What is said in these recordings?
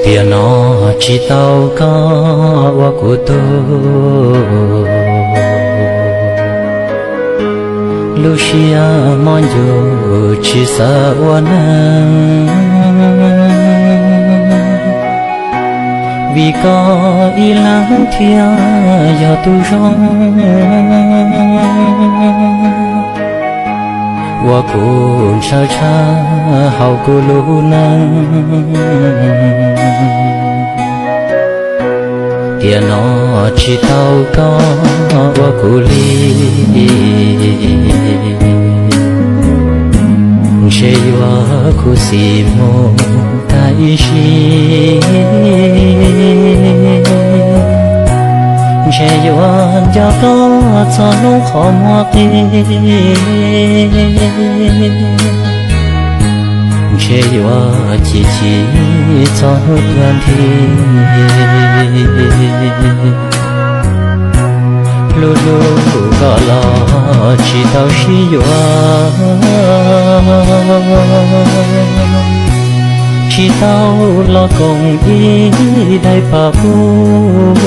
Tiam no tsis tau koj ua kuv tug, lub siab mob ncuv tsis xav ua neeg, vim koj ib leeg thiaj yog tug zoo, ua kuv ntshaw tshaj hauv kuv lub neej. Tiam no tsis tau koj ua kuv li, ntshe yuav khuv xim mus tag ib sim, ntshe yuav nco koj txog hnub qhov muag qi, ntshe yuav chim chim txog hnub tuag nthi. Hlub hlub koj los tsis tau sib yuav, tsis tau los koom ib daim paj huab,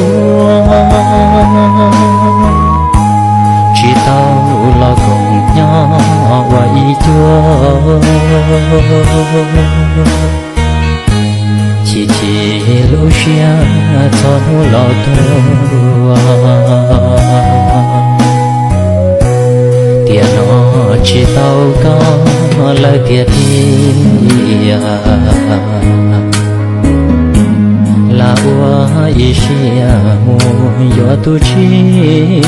tsis tau los koom nyob ua ib cuab. Chim chim lub siab txog hnub los tuag, tiam no tsis tau koj lawm tiag tiag. Lam ua ib siab mus yuav tus tsis,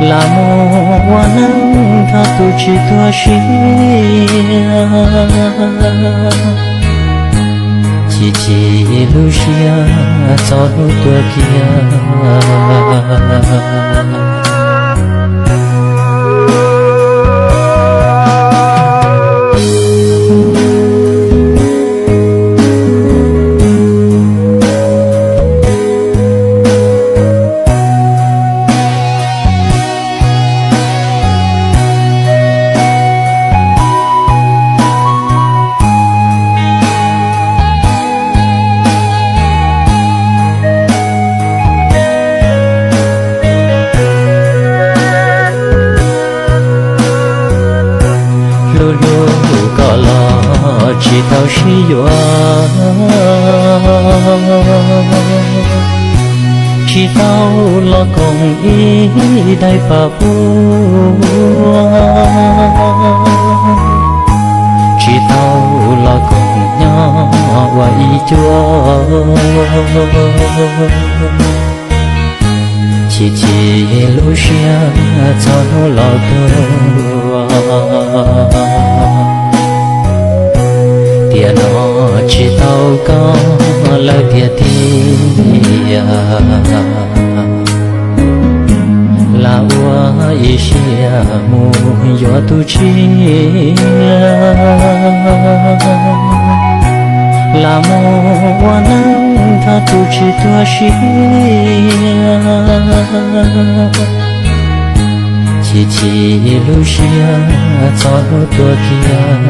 lam mus ua neej nrog tus tsis tuag siab. Chim chim lub siab txog hnub tuag kiag. Hlub hlub koj los tsis tau sib yuav, tsis tau los koom ib daim paj huab, tsis tau los koom nyob ua ib cuab. Chim chim lub siab txog hnub los tuag, tiam no tsis tau koj lawm tiag tiag. Lam ua ib siab mus yuav tus tsis, lam mus ua neej nrog tus tsis tuag siab. Chim chim lub siab txog hnub tuag kiag.